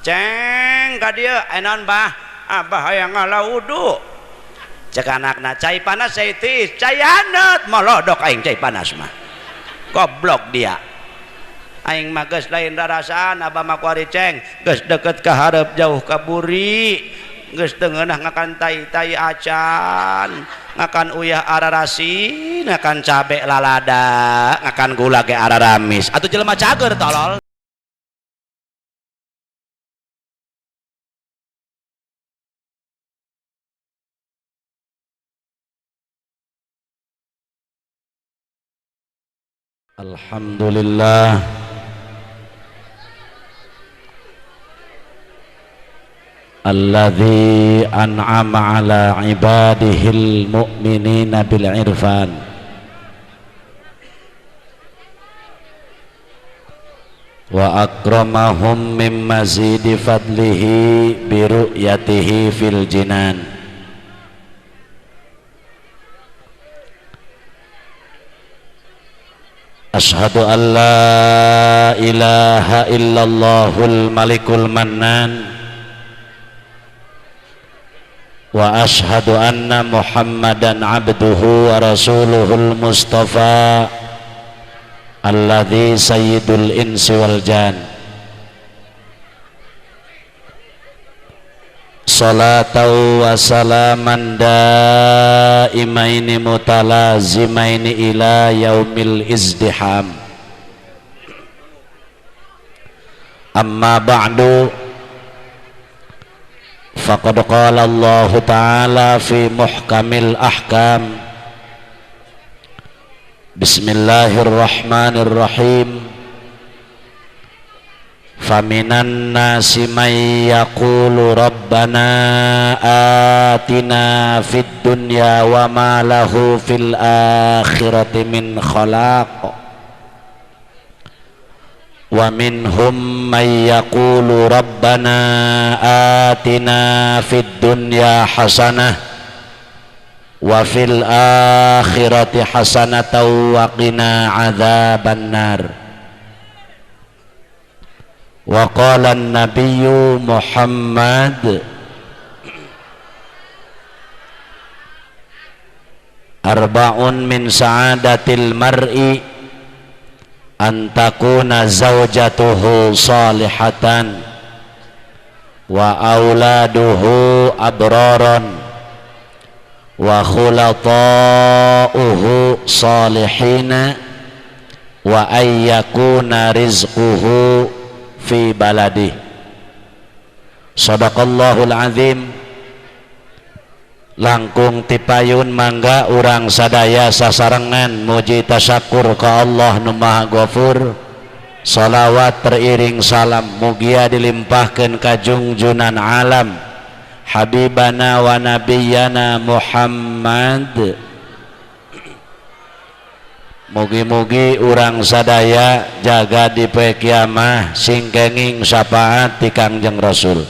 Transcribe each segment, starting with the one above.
Ceng ka dieu aya naon bah? Abah hayang ngala wudu. Cek anakna cai panas cai tiis, cai haneut molodok aing cai panas mah. Goblok dia. Aing mah geus lain rarasaan abah mah kuari ceng, geus deket ka hareup jauh ka buri, geus teu ngeunah ngakan tai-tai acan, ngakan uyah ararasi, ngakan cabe lalada, ngakan gula ge araramis. Atuh jelema cager tolol. Alhamdulillah alladzi an'ama ala ibadihil mu'minina bil irfan wa akramahum mim mazidi fadlihi bi ru'yatihi fil jinan. Ashhadu an la ilaha illallahul malikul mannan wa ashhadu anna muhammadan abduhu wa rasuluhul mustafa alladzi sayyidul insi wal jan. Salatan wa salaman daimaini mutalazimaini ila yaumil izdiham. Amma ba'du, faqad qala Allah ta'ala fi muhkamil ahkam. Bismillahirrahmanirrahim. Faminan nasi may yaqulu rabbana atina fid dunya wa ma lahu fil akhirati min khalaq wa minhum may yaqulu rabbana atina fid dunya hasanah wa fil akhirati hasanatan wa qina adzaban nar. Wa qala an-nabiyyu Muhammad arba'un min sa'adatil mar'i an takuna zawjatuhu salihatan wa auladuhu abraran wa khulata'uhu salihina wa ayyakuna rizquhu fi baladi. Sadaqallahul azim. Langkung tipayun mangga urang sadaya sasarengan muji tasyakur ka Allah nu Maha Ghafur. Salawat teriring salam mugia dilimpahkeun ka jungjunan alam habibana wa nabiyana Muhammad. Mugi-mugi urang sadaya jaga di poe kiamah sing kenging syafaat ti Kangjeng Rasul.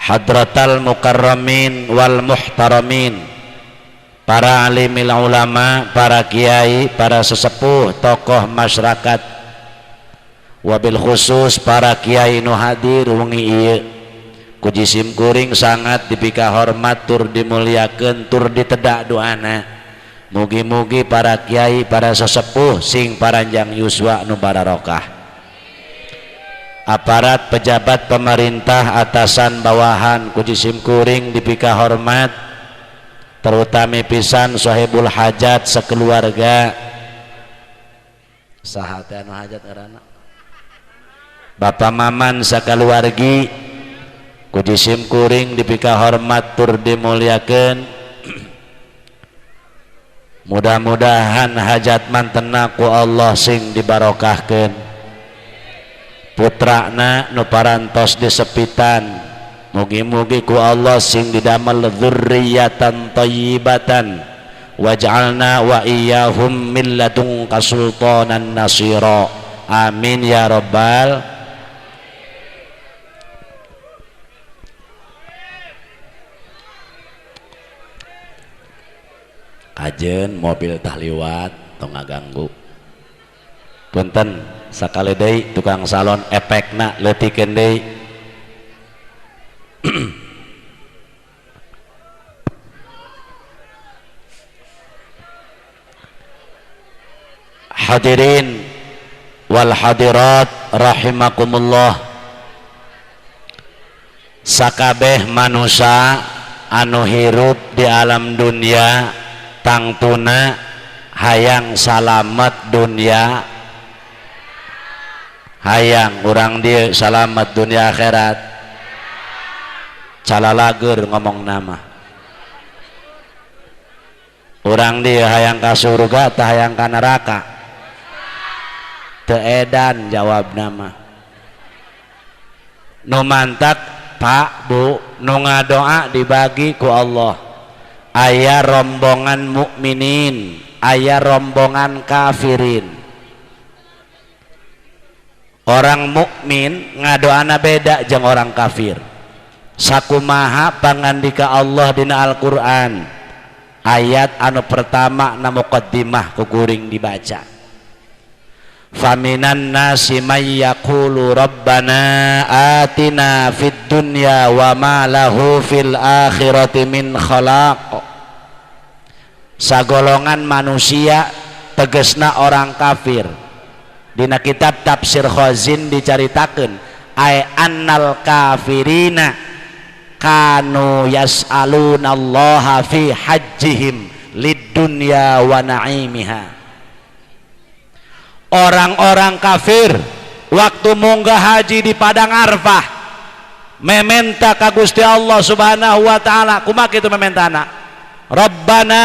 Hadratal mukarramin wal muhtaramin, para alimil ulama, para kiai, para sesepuh, tokoh masyarakat, wabil khusus para kiai nu hadir wengi ieu. Ku jisim kuring sangat dipika hormat tur dimuliakeun tur ditedak doana. Mugi-mugi para kiai, para sesepuh sing paranjang yuswa nu bararokah. Aparat pejabat pemerintah atasan bawahan ku jisim kuring dipika hormat, terutama pisan sahibul hajat sekeluarga. Saha teh anu hajat ngaranna? Bapak Maman sakeluargi ku jisim kuring dipika hormat tur dimuliakeun. Mudah-mudahan hajat mantena ku Allah sing dibarokahkeun. Putrana nu parantos disepitan, mugi-mugi ku Allah sing didamel dzurriyyatan thayyibatan waj'alna wa iyyahum min ladunka sultanan nasira. Amin ya rabbal. Kajen mobil tah liwat tong ngaganggu. Punten Sakali deui tukang salon efekna leutikeun deui. Hadirin wal hadirat rahimakumullah. Sakabeh manusia anu hirup di alam dunia tangtuna hayang salamet dunia, hayang urang dieu salamet dunia akhirat. Calalager ngomong nama urang dieu hayang ka surga tah hayang ka neraka? Teu edan jawab nama. Nu mantak Pak Bu nu ngadoa dibagi ku Allah. Aya rombongan mukminin, aya rombongan kafirin. Orang mukmin ngadoana beda jeung orang kafir. Sakumaha pangandika Allah dina Al-Qur'an ayat anu pertama na muqaddimah ku kuring dibaca. Faminan nasi may yaqulu rabbana atina fid dunya wa ma lahu fil akhirati min khalaq. Sagolongan manusia tegesna orang kafir. Dina kitab tafsir Khazin dicaritakeun ay annal kafirina kanu yas'alunallaha fi hajjihim lid dunya wa na'imiha. Orang-orang kafir waktu munggah haji di padang Arfah mementa ka Gusti Allah Subhanahu wa taala. Kumaha kitu mementana? Rabbana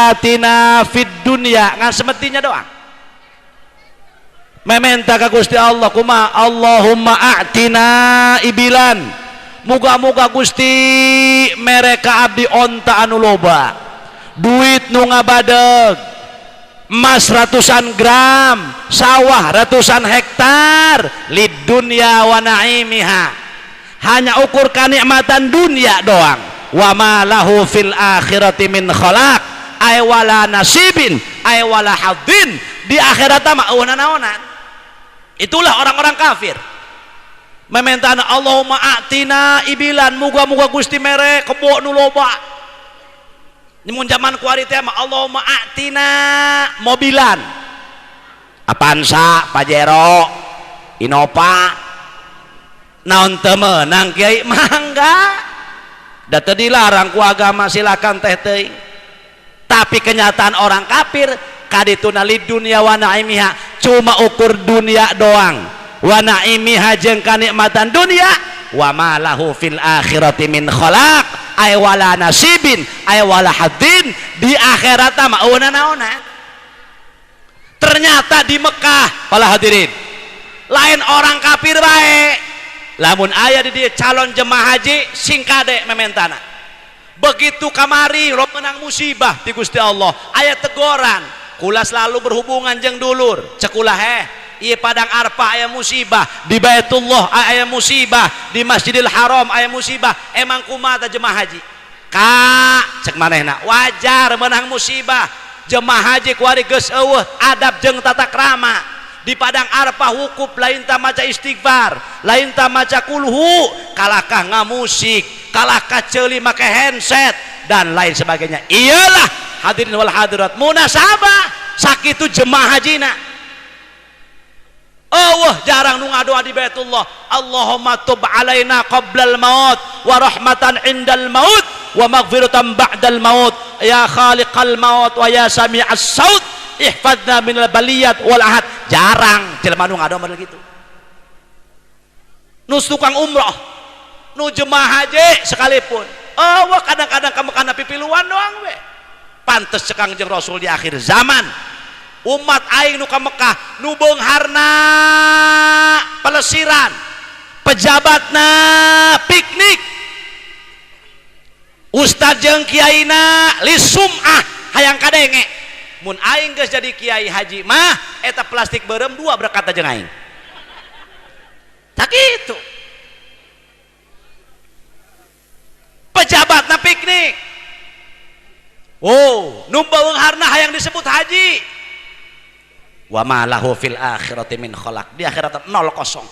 atina fid dunya, ngan semetinya doang. Mementa ka Gusti Allah kumaha? Allahumma a'tina ibilan, muga-muga Gusti mereka abdi onta anu loba, duit nu ngabadeg, emas ratusan gram, sawah ratusan hektar, lid dunya wa na'imiha, hanya ukur kanikmatan dunia doang. Wa ma lahu fil akhirati min khalaq, ay wala nasibin, ay wala hadzin, di akhirat mah eueuh nanaonan. Itulah orang-orang kafir. Mementana Allahumma a'tina ibilan, muga-muga Gusti mere kebo nu loba. Mun zaman kuari teh mah Allahumma a'tina mobilan, Avanza, Pajero, Innova, naon teu meunang kiai mangga. Da teu dilarang ku agama silakan teh teuing. Tapi kenyataan orang kafir kadituna lid dunya wa na'imiha, cuma ukur dunia doang. Wa na'imiha jeung kanikmatan dunia, wa ma lahu fil akhirati min khalaq, ay wala nasibin, ay wala hadzin, di akhirat mah eueuh nanaonan. Ternyata di Mekah para hadirin lain orang kafir bae. Lamun aya di dieu calon jemaah haji sing kade mementana. Begitu kamari lo menang musibah di Gusti Allah, aya teguran, kula selalu berhubungan jeung dulur, cekulah heh ieu padang Arfah aya musibah, di Baitullah aya musibah, di Masjidil Haram aya musibah, emang kumaha tah jemaah haji? Ka cek manehna wajar menang musibah, jemaah haji kuari geus eueuh adab jeung tata krama. Di padang Arfah wukuf lain ta maca istighfar, lain ta maca kulhu, kalakah ngamusik, kalakah ceuli make handset dan lain sebagainya. Iyalah hadirin wal hadirat munasabah sakitu jemaah hajina. Oh, jarang nu ngadoa di Baitullah. Allahumma tub alaina qoblal maut wa rahmatan indal maut wa maghfiratan ba'dal maut ya khaliqal maut wa ya sami'as saut ihfadna minal baliyat wal ahad. Jarang jelema nu ngadoa model gitu. Nu tukang umroh, nu jemaah haji sekalipun. Oh, kadang-kadang kamu kana pipiluan doang we. Pantes cekang jeung Rasul di akhir zaman. Umat aing nu ka Mekah nu beungharna pelesiran, pejabatna piknik, ustad jeung kiaina lisumah hayang kadenge. Mun aing geus jadi kiai haji mah eta plastik beureum dua berkata jeung aing. Tak kitu. Pejabatna piknik. Oh, nu beungharna hayang disebut haji. Wa ma lahu fil akhirati min khalaq. Di akhirat 0 kosong.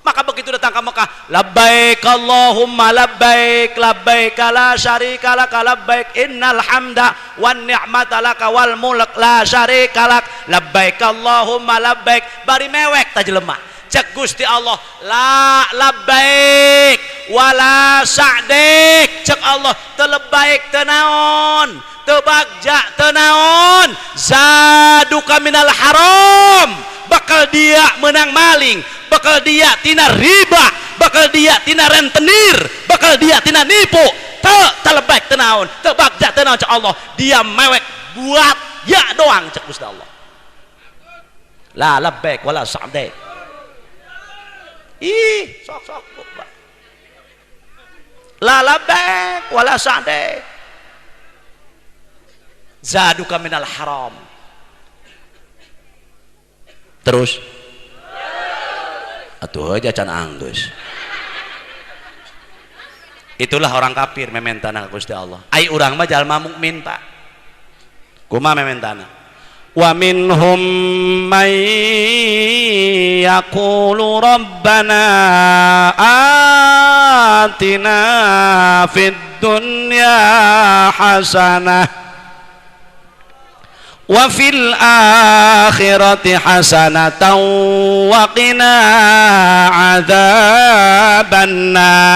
Maka begitu datang ke Mekah, labbaik Allahumma labbaik, labbaik la syarika lak labbaik innal hamda wan ni'mata laka wal mulk la syarika lak, labbaik Allahumma labbaik. Bari mewek ta jelema. Cek Gusti Allah, la labbaik wala sa'dik. Cek Allah, teu labbaik teu naon, teu bagja teu naon, zaduka minal haram. Bakal dia menang maling, bakal dia tina riba, bakal dia tina rentenir, bakal dia tina nipu. Teu talebek teu naon, teu bagja teu naon. Cek Allah, dia mewek buat ya doang. Cek Gusti Allah, la labbaik wala sa'dik. Ih, sok sok la labbaik wala sa'dik, zaduka minal haram. Terus atuh aja can anggeus. Itulah orang kafir mementana ka Gusti Allah. Ai urang mah jalma mukmin, Pak. Kumaha mementana? Wa minhum may yaqulu rabbana atina fid dunya hasanah wa fil akhirati hasanatan wa qina adzaban nar.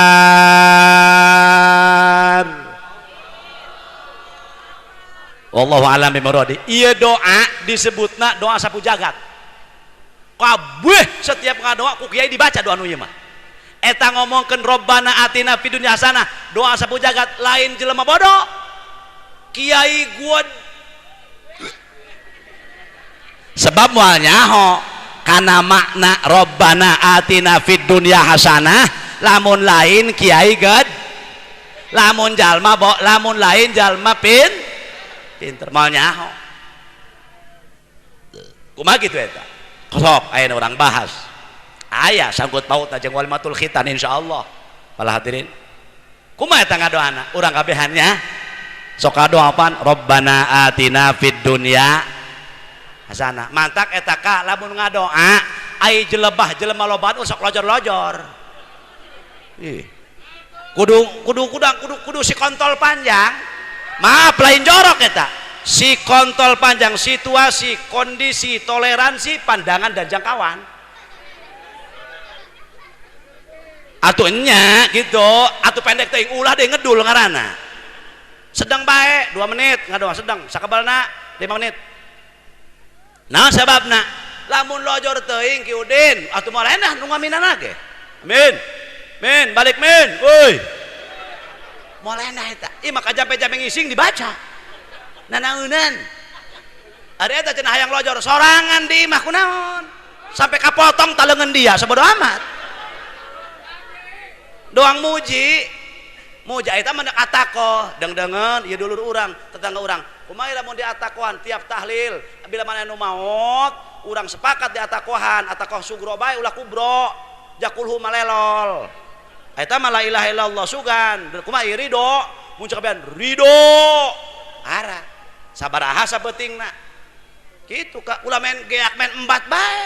Wallahu a'lam bimuradi. Ieu doa disebutna doa sapu jagat. Kabeh setiap ngadoa ku kiai dibaca doa nu ieu mah. Eta ngomongkeun robbana atina fid dunya hasanah, doa sapu jagat lain jelema bodoh. Kiai gua sebab moal nyaho kana makna robbana atina fid dunya hasanah, lamun lain kiai ged, lamun jalma bo, lamun lain jalma pinter moal nyaho. Kumaha kitu eta? Sok aya urang bahas. Aya sangkut paut jeung walimatul khitan insyaallah. Para hadirin, kumaha eta ngadoana? Urang kabehannya sok ngadoa apaan? Robbana atina fid dunya hasanah. Mantak eta ka lamun ngadoa ai jelebah jelema lobaan sok lojor-lojor. Ih. Kudu kudu kudu kudu kudu si kontol panjang. Maaf lain jorok eta. Si kontol panjang situasi, kondisi, toleransi, pandangan dan jangkauan. Atuh nya gitu, atuh pendek teuing ulah deui ngedul ngaranna. Sedang bae 2 menit ngadoa sedang, sakabalna 5 menit. Nah sebabna lamun lojor teuing Ki Udin atuh moal enah nu ngaminana ge. Amin. Min, balik min. Woi. Moal enah eta. Ih maka jampe-jampe ngising dibaca. Nanaeunan. Ari eta cenah hayang lojor sorangan di imah kunaon. Sampai kapotong taleungeun dia sabodo amat. Doang muji. Muji eta mah atako, deng-dengeun ieu dulur urang, tetangga urang. Kumaha lamun diatakohan tiap tahlil bila mana nu maot urang sepakat diatakohan, atakoh sugro bae ulah kubro, jakulhu malelol. Eta mah la ilaha illallah sugan, kumaha ridho, mun cek kabehan ridho. Ara sabaraha sapeutingna. Kitu ka ulah main geak main embat bae.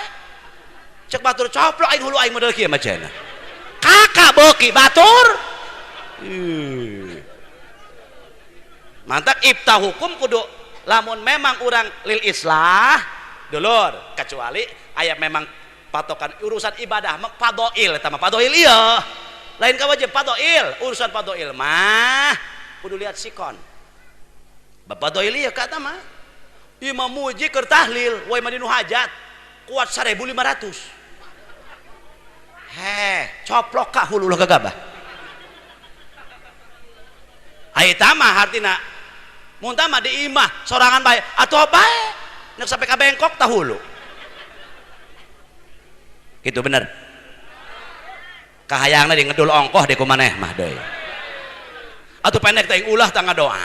Cek batur coplok aing hulu aing model kieu mah cenah. Kakak beuki batur. Mantak ibta hukum kudu lamun memang urang lil islah dulur, kecuali aya memang patokan urusan ibadah mah padoil eta mah padoil ieu lain ka wajib padoil, urusan padoil mah kudu lihat sikon. Padoil ieu kata mah ieu mah muji keur tahlil we mah dinu hajat kuat 1500. Heh, coplok ka hulu ulah gagabah. Ai mah artina mun tah mah di imah sorangan bae atuh bae nek sampai ka bengkok tah hulu. Gitu bener. Kahayangna di ngedul ongkoh di kumaneh mah deui. Atuh pendek teuing ulah tah ngadoa.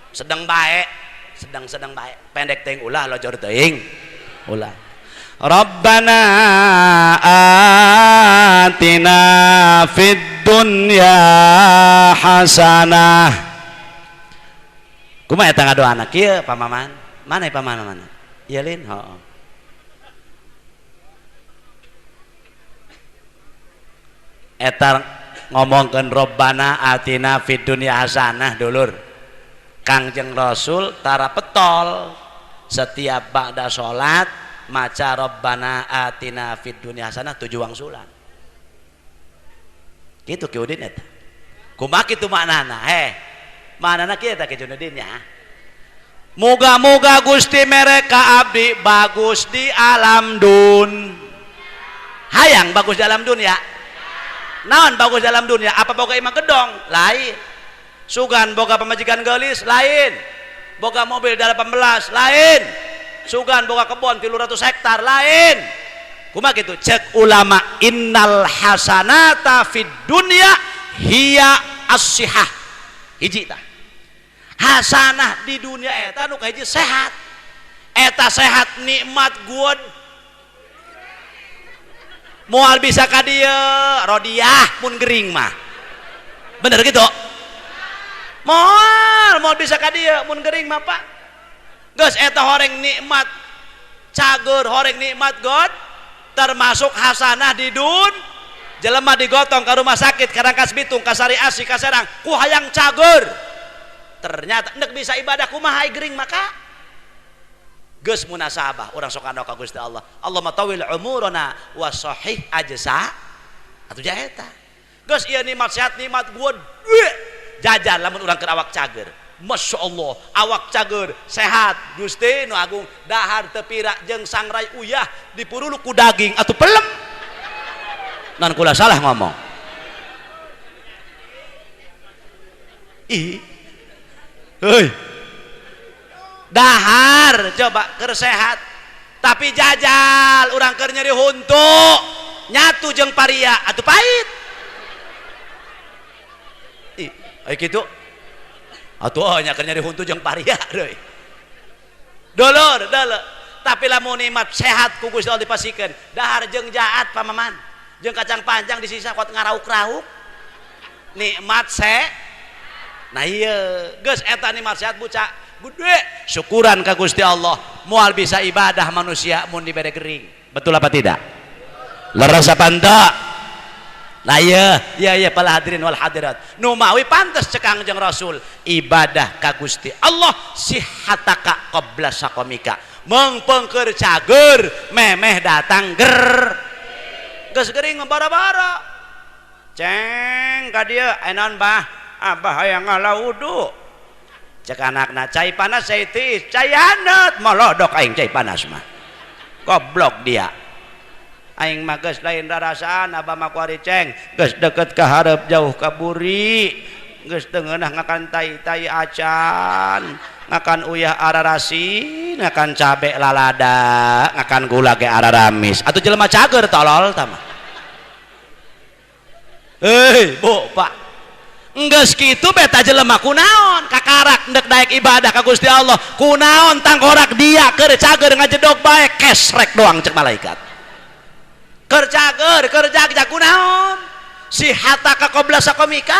Sedang bae, sedang-sedang bae. Pendek teuing ulah lojor teuing ulah. Rabbana atina fid dunya hasanah. Kumaha eta ngadoana kieu pamaman? Mana pamaman mana? Ieu lin, heuh. Eta ngomongkeun Robbana atina fid dunya hasanah dulur. Kangjeng Rasul tara petol setiap ba'da salat maca Robbana atina fid dunya hasanah 7 wangsulan. Kitu Ki Udin eta. Kumaha kitu maknana? Heh. Maknana kieu eta Ki Junudin nya. Moga-moga Gusti mere ka abdi bagus di alam dun. Hayang bagus di alam dunia. Naon bagus dalam dunia? Apa boga imah gedong? Lain. Sugan boga pamajikan geulis? Lain. Boga mobil 18? Lain. Sugan boga kebon 300 hektar? Lain. Kumaha kitu? Cek ulama innal hasanata fid dunya hiya as-sihah. Hiji tah. Hasanah di dunia eta nu kahiji sehat. Eta sehat nikmat gua moal bisa ka dieu rodiah mun gering mah. Bener gitu? Moal bisa ka dieu mun gering mah Pak. Geus eta horeng nikmat cager, horeng nikmat God termasuk hasanah di dun. Jelema digotong ka rumah sakit ka Rangkas Bitung, ka Sari Asih, ka Serang ku hayang cager. Ternyata endek bisa ibadah kumaha gering maka geus munasabah urang sok anu ka Gusti Allah. Allahumma tawil umurana wa sahih ajsa. Atuh jaeta. Geus ieu nikmat sehat nikmat gua jajan lamun urang keur awak cager. Masya Allah, awak cager, sehat, Gusti nu agung, dahar teu pira jeung sangrai uyah dipuruluk ku daging atuh pelem. Nan kula salah ngomong. Ih. Heuy. Dahar coba keur sehat tapi jajal urang keur nyeri huntu nyatu jeung paria atuh pahit. Ih, aya kitu atuh oh nya keur nyeri huntu jeung paria deui. Dulur, dulur. Tapi lamun nikmat sehat ku Gusti Allah dipasikeun. Dahar jeung jaat pamaman, jeung kacang panjang disisa kuat ngarauk-rauk. Nikmat se. Nah ieu geus eta nikmat sehat buca gede syukuran ka Gusti Allah. Moal bisa ibadah manusia mun dibere gering. Betul apa tidak? Leres apa henteu? Nah iya, iya iya para hadirin wal hadirat. Nu mawi pantes cek Kangjeng Rasul ibadah ka Gusti Allah sihataka qabla saqamika. Mengpengker cager memeh datang ger. Geus gering bara-bara. Ceng ka dieu naon bah? Abah hayang ngala wudu. Cek anakna cai panas cai tiis, cai haneut molodok aing cai panas mah. Goblok dia. Aing mah geus lain rarasaan abah mah kuari ceng, geus deket ka hareup jauh ka buri, geus teu ngeunah ngakan tai-tai acan, ngakan uyah ararasin, ngakan cabe lalada, ngakan gula ge araramis. Atuh jelema cager tolol tah mah. Heuy, Bu, Pak. Enggeus kitu beta jelema kunaon kakarak endek daek ibadah ka Gusti Allah kunaon tangkorak dia keur cager ngajedog bae kesrek doang cek malaikat. Keur cager keur jagja kunaon sihataka qabla saqamika.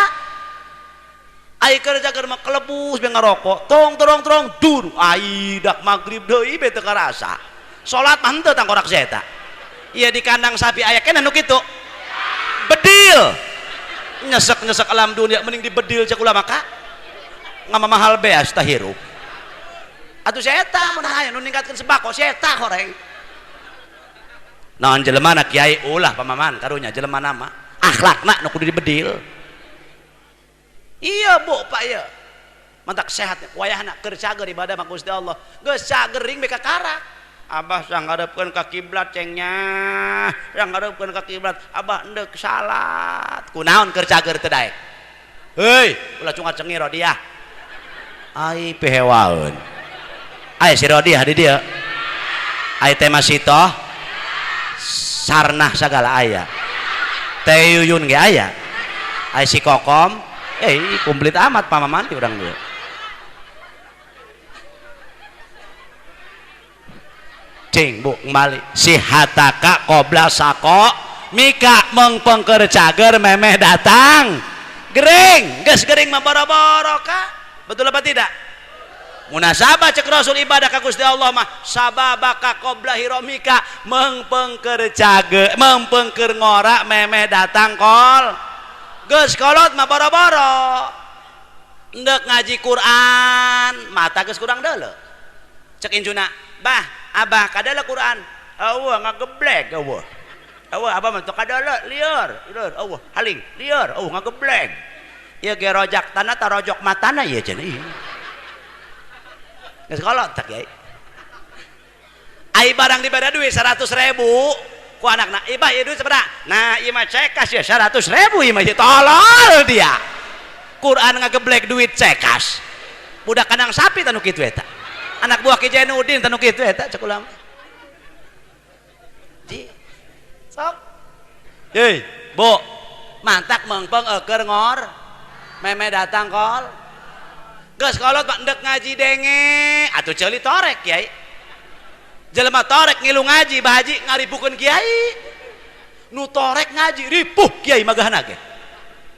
Ai keur cager mah kelebus be ngarokok tong terong terong dur ai dak magrib deui be teu karasa. Salat mah henteu tangkorak sia eta. Ieu di kandang sapi aya keneh nu kitu. Bedil nyesek-nyesek alam dunia mending dibedil cek ulama ka ngamamahal beas tah hirup. Atuh si eta mun aya nu ningkatkeun sembako si eta horeng. Naon jelema na kiai ulah pamaman karunya jelema nama akhlakna nu kudu dibedil. Iya Bu Pak ieu. Mantak sehat wayahna keur cager ibadah mah Gusti Allah. Geus cagering be kakarak. Abah sangharepkeun ka kiblat cengnya, sangharepkeun ka kiblat, abah endek salat. Kunaon keur cager teu daek? Heuy, ulah cungat cengir Rodiah. Ai pihewaeun. Ai si Rodiah di dieu. Ai teh Masitoh sarnah sagala aya. Teh Yuyun ge aya. Ai si Kokom, komplit amat pamaman ti urang dieu. Cing bu kembali sihataka qobla sako mika mengpengker cager memeh datang gering geus gering mah boro-boro ka. Betul apa tidak? Munasabah cek Rasul ibadah ka Gusti Allah mah sababaka qabla hiromika, mengpengker cage, mengpengker ngora memeh datang kol. Geus kolot mah boro-boro. Endek ngaji Quran, mata geus kurang deuleu. Cek incuna, "Bah, abah kadala Quran." Eueuh ngageblek eueuh. Eueuh abah mah teu kadala, lieur, lieur, eueuh haling, lieur, eueuh ngageblek. Ieu ge rojak tanah tarojok matana ieu cenah. Geus kolot tak kiai. Ai barang dibere duit 100.000 ku anakna, "Ibah ieu duit sabaraha?" Nah, ieu mah cekas ya 100.000 ieu mah tolol dia. Quran ngageblek duit cekas. Budak kandang sapi tanu kitu eta. Anak buah Ki Jainuddin tanu kitu eta cek ulama. Ji. Sok. Hei, Bu. Mantak mengpeng eueur ngor. Meme datang kol. Geus kolot pak endek ngaji denge atuh ceuli torek kiai. Jelema torek ngilu ngaji bah haji ngaripukeun kiai. Nu torek ngaji ripuh kiai magahna ge.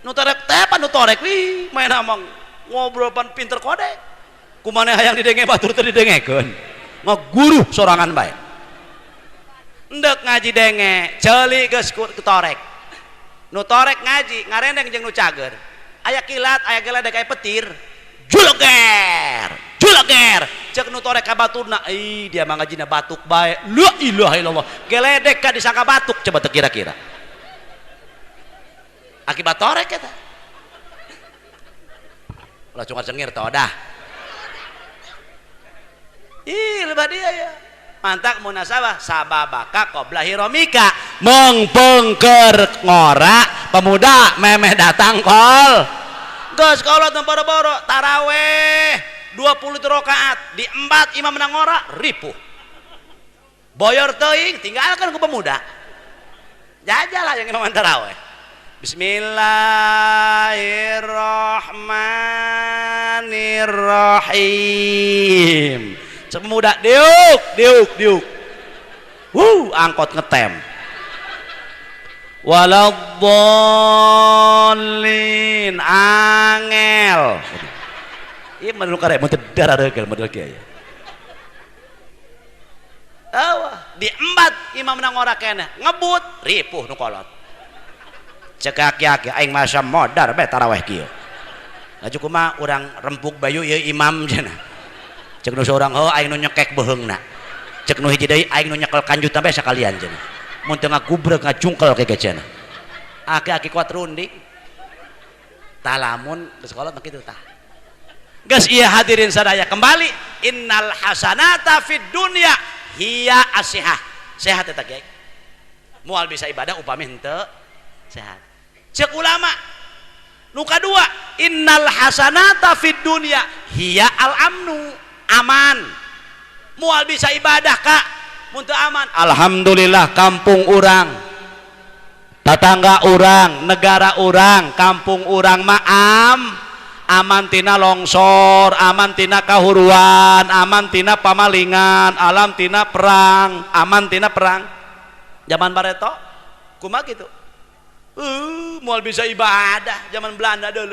Nu torek teh pan nu torek wih main amang ngobrol pan pinter kode. Kumane hayang didenge batur teu didengekeun. Ngaguruh sorangan bae. Endek ngaji denge ceuli geus torek. Nu torek ngaji ngarendeng jeung nu cager. Aya kilat aya geledek aya petir. Juleger, juleger. Cek nu torek ka baturna, ih dia mah ngajina batuk bae. La ilaha illallah. Geledek ka disangka batuk coba teu kira-kira. Akibat torek eta. Ulah cungar cengir teh dah. Ih lebah dia ya. Mantak munasabah sababaka qabla hiromika, mengpengker ngora pemuda memeh datang kol. Geus kolot boro-boro taraweh 20 rakaat di 4 imam menang ngora ripuh. Boyor teuing tinggalkan ku pemuda. Jajalah yang imam taraweh. Bismillahirrahmanirrahim. Cek pemuda diuk diuk diuk. Wuh angkot ngetem. Waladhdallin angel. Ieu mah nu karek mun teu darareugel model kieu ya. Awah di embat imam nang ora keneh ngebut ripuh nu kolot. Cek aki-aki aing masa modar bae taraweh kieu. Laju kumaha urang rempuk bayu ieu imam cenah. Cek nu saurang heuh aing nu nyekek beuheungna. Cek nu hiji deui aing nu nyekel kanjutna bae sakalian cenah. Mun teu ngagubreg ngajungkel ke cenah. Aki-aki kuat runding. Tah lamun geus kolot mah kitu tah. Geus ieu hadirin sadaya kembali innal hasanata fid dunya hiya asihah. Sehat eta kiai. Moal bisa ibadah upami henteu sehat. Cek ulama nu kadua innal hasanata fid dunya hiya al amnu, aman. Moal bisa ibadah kak mun teu aman. Alhamdulillah kampung urang, tetangga urang, negara urang, kampung urang mah aman tina longsor, aman tina kahuruan, aman tina pamalingan, alam tina perang, aman tina perang. Zaman bareto kumaha kitu? Moal bisa ibadah zaman Belanda dulu.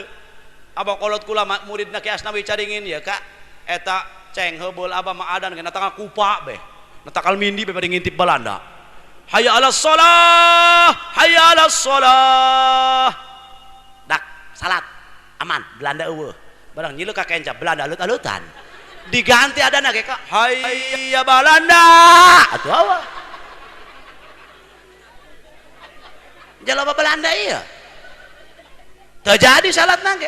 Abah kolot kula muridna Ki Asnawi Caringin ya kak. Eta ceng heubeul abah mah adan kena tanggal kupa beh. Netakal mindi beh bari ngintip Belanda. Hayya 'alas shalah, hayya 'alas shalah. Dak salat aman Belanda eueuh. Barang nyilu ka kenca Belanda alut-alutan. Diganti adana ge kak. Hayya Belanda. Atuh awah. Jaloba Belanda iya. Terjadi salat nangge.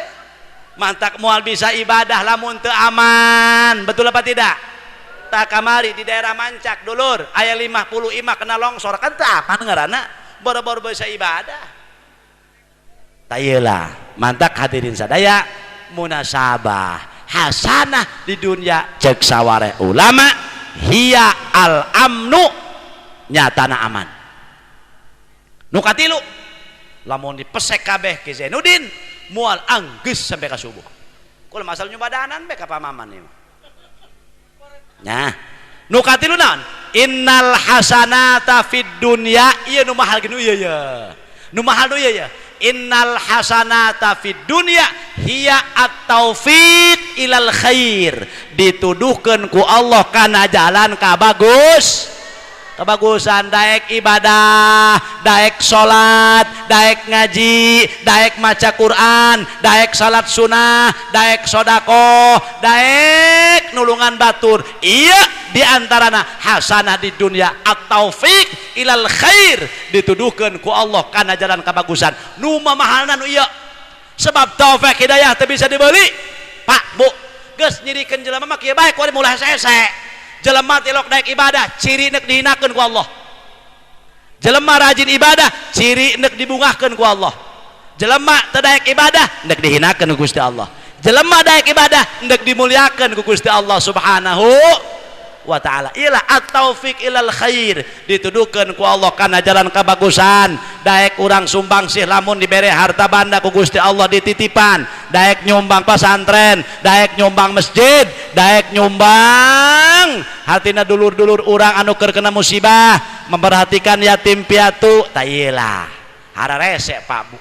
Mantak moal bisa ibadah lamun teu aman. Betul apa tidak? Tak kamari di daerah Mancak dulur aya 50 imah kena longsor kan teu aman ngaranna boro-boro bisa ibadah. Tah ieu lah mantak hadirin sadaya munasabah hasanah di dunia cek saware ulama hiya al amnu nyatana aman. Nu katilu lamun dipesek kabeh Ki Zainuddin moal anggeus sampai ka subuh. Kula masal nyubadanan bae ka pamaman ieu. Nah, nu katilu naon? Innal hasanata fid dunya ieu nu mahal nu ieu ye. Nu mahal nu ieu ye. Innal hasanata fid dunya Hiya at-taufiq ilal khair, dituduhkeun ku Allah kana jalan ka bagus, kebagusan. Daek ibadah, daek salat, daek ngaji, daek maca Quran, daek salat sunnah, daek sodakoh, daek nulungan batur. Iya diantarana hasanah di dunia at-taufiq ilal khair, dituduhkeun ku Allah kana jalan kebagusan. Nu mamahalna nu ieu, sebab taufik hidayah teu bisa dibeli. Pak, Bu, geus nyirikeun jelema mah kieu bae ku mulai hese-hese. Jelema tilok daek ibadah ciri nek dihinakeun ku Allah. Jelema rajin ibadah ciri nek dibungahkeun ku Allah. Jelema teu daek ibadah nek dihinakeun ku Gusti Allah. Jelema daek ibadah nek dimuliakeun ku Gusti Allah Subhanahu wa ta'ala. Ilah at-taufiq ilal khair, dituduhkeun ku Allah kana jalan kebagusan. Daek urang sumbang sih lamun dibere harta banda ku Gusti Allah dititipan, daek nyumbang pesantren, daek nyumbang masjid, daek nyumbang hatina dulur-dulur urang anu keur kena musibah, memperhatikan yatim piatu. Ta ieu hararese Pak Bu,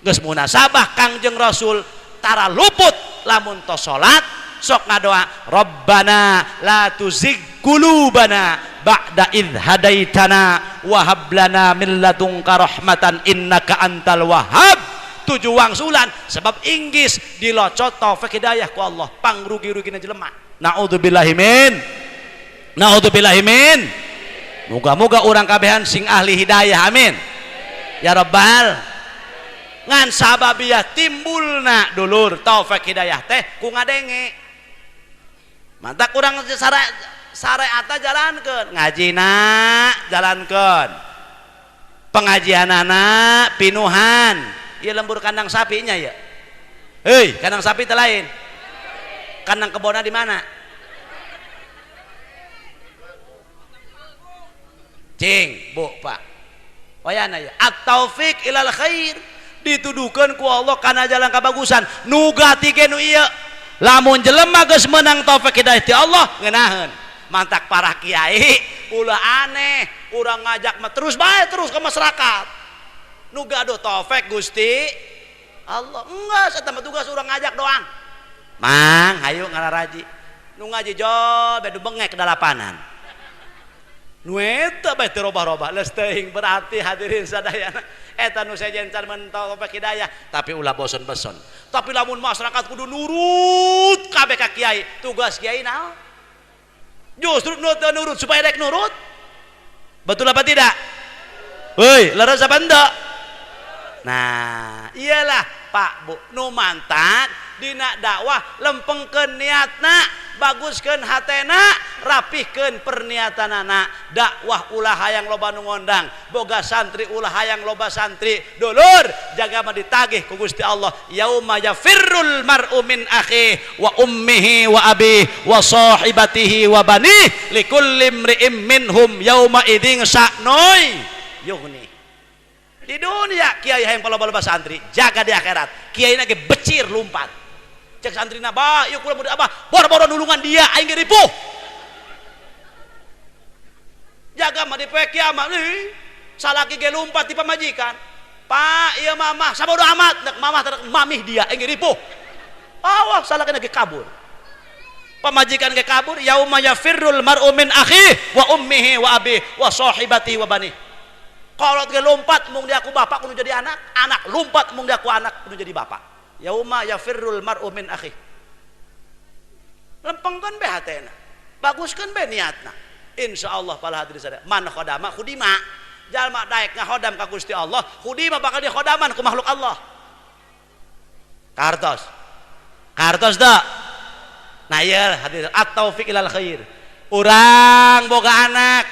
geus munasabah Kangjeng Rasul tara luput lamun tos salat sok ngadoa Rabbana la tuzigh qulubana ba'da idh hadaitana wa hab lana min ladunka rahmatan innaka antal wahhab. Tujuh wangsulan sebab inggis dilocot taufik hidayah ku Allah, pangrugi-rugina jelema. Naudzubillahi min, naudzubillahi min. Moga-moga urang kabehan sing ahli hidayah, amin ya rabbal. Ngan sababiyah timbulna dulur taufik hidayah teh ku ngadenge. Mantap kurang syariatna jalankeun, ngajina jalankeun, pengajianana pinuhan. Ieu lembur kandang sapinya ya. Hei, kandang sapi teh lain. Kandang kebona di mana? Cing, Bu, Pak. Wayana ya. At-taufiq ilal khair, dituduhkeun ku Allah kana jalan kabagusan. Nu gati ge nu ieu. Lamun jelema geus meunang taufik hidayah ti Allah ngeunaheun. Mantak para kiai ulah aneh, urang ngajak mah terus bae terus ke masyarakat. Nu gaduh taufik Gusti Allah. Enggak, eta mah tugas urang ngajak doang. Mang, hayu ngararaji. Nu ngaji jol beda bengek dalapanan. Nu eta bae teu robah-robah, leus teuing berarti hadirin sadayana eta nu sejen can mentau taufik hidayah, tapi ulah bosen-bosen. Tapi lamun masyarakat kudu nurut kabeh ka kiai, tugas kiai naon? Justru nu teu nurut supaya rek nurut. Betul apa tidak? Heuy, leres apa henteu? Nah, iyalah Pak Bu, nu mantak dina dakwah lempengkeun niatna, baguskeun hatena, rapihkeun perniatanana. Dakwah ulah hayang loba nu ngondang, boga santri ulah hayang loba santri. Dulur, jaga mah ditagih ku Gusti Allah. Yauma yafirrul mar'u min akhihi wa ummihi wa abihi wa sahibatihi wa banihi likulli imri'in minhum yauma idzin sa'nun yughni. Di dunia kiai hayang loba-loba santri, jaga di akhirat kiai ge becir lumpat. Cek santrina, bah, ieu kula murid abah, boro-boro nulungan dia aing ge ripuh. Jaga mah di poe kiamat, salaki ge lumpat di pamajikan. Pak, ieu mamah sabodo amat, nek mamah teh mamih dia aing ge ripuh. Awah salakina ge kabur. Pamajikan ge kabur, yauma yafirrul mar'u min akhihi wa ummihi wa abihi wa sahibatihi wa banihi. Kolot ge lompat mung diaku bapak kudu jadi anak, anak lompat mung diaku anak kudu jadi bapak. Yauma yafirrul mar'u min akhihi. Lempengkeun be hatena, baguskeun be niatna. Insyaallah para hadirin sadaya, man khodama khudima. Jalma daek ngahodam ka Gusti Allah, khudima bakal dikhodaman ku makhluk Allah. Kartos. Kartos da. Nah ieu hadirin at-taufiq ilal khair. Urang boga anak,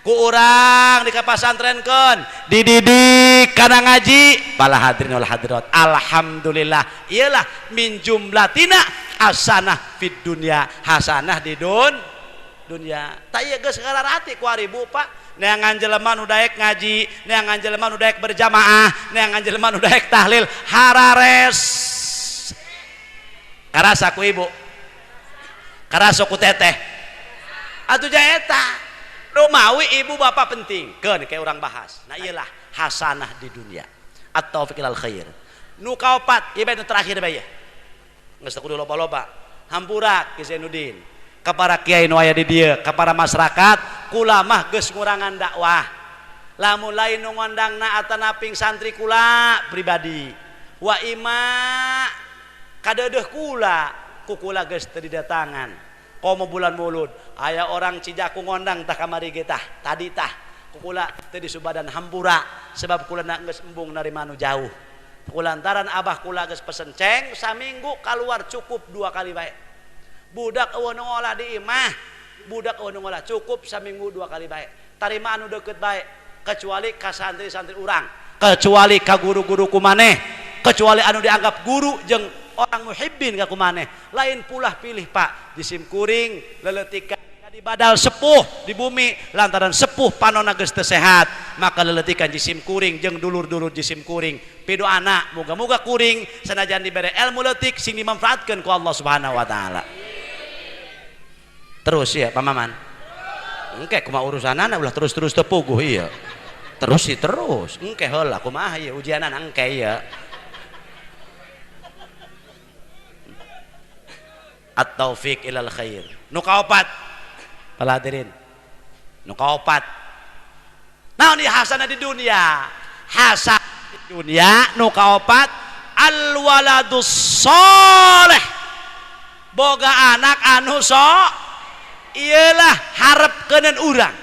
ku urang di kapasantrenkeun, dididik kana ngaji, para hadirin wal hadirat. Alhamdulillah, iyalah min jumlatina hasanah fid dunya, hasanah di dunya. Ta ieu geus ngararati ku aribu Pak, neangan jelema nu daek ngaji, neangan jelema nu daek berjamaah, neangan jelema nu daek tahlil, harares. Karasa ku ibu, karasa ku teteh. Atuh jaeta. Mawi ibu bapak penting keun kayak orang bahas. Nah iyalah hasanah di dunia, at-taufiq ilal khair. Nu kaopat ieu bae nu terakhir bae geus teu kudu loba-loba. Hampura Ki Zainuddin ka para kiai nu aya di dieu, ka para masyarakat, kula mah geus ngurangan dakwah. Lamun lain nu ngondangna atanaping santri kula pribadi. Wa ima kadeudeuh kula, ku kula geus teu didatangan. Komo bulan Mulud aya orang Cijaku ngondang tah kamari ge tah, tadi tah ku kula teu disubadan hampura sebab kula na geus embung narima nu jauh. Kulantaran abah kula geus pesen ceng saminggu kaluar cukup 2 kali bae. Budak eueuh nu ngolah di imah, budak eueuh nu ngolah cukup saminggu 2 kali bae. Tarima anu deukeut bae kecuali ka santri-santri urang, kecuali ka guru-guru kumaneh, kecuali anu dianggap guru jeung orang muhibbin ka kumaneh. Lain pulah pilih Pak, jisim kuring leletikan di badal sepuh di bumi lantaran sepuh panona geus teu sehat, maka leletikan jisim kuring jeung dulur-dulur jisim kuring. Pidu anak moga-moga kuring sanajan dibere ilmu leutik sing dimanfaatkeun ku Allah Subhanahu wa taala. Terus ya Pak Maman. Engke kumaha urusanana ulah terus-terus teu puguh ieu. Terus sih terus. Engke heula kumaha ieu ujianan engke ieu. At-taufiq ilal khair. Nu kaopat hadirin. Nu kaopat. Naon ieu hasanah di dunia? Hasanah di dunia nu kaopat al waladus soleh. Boga anak anu so iyalah harepkeuneun urang.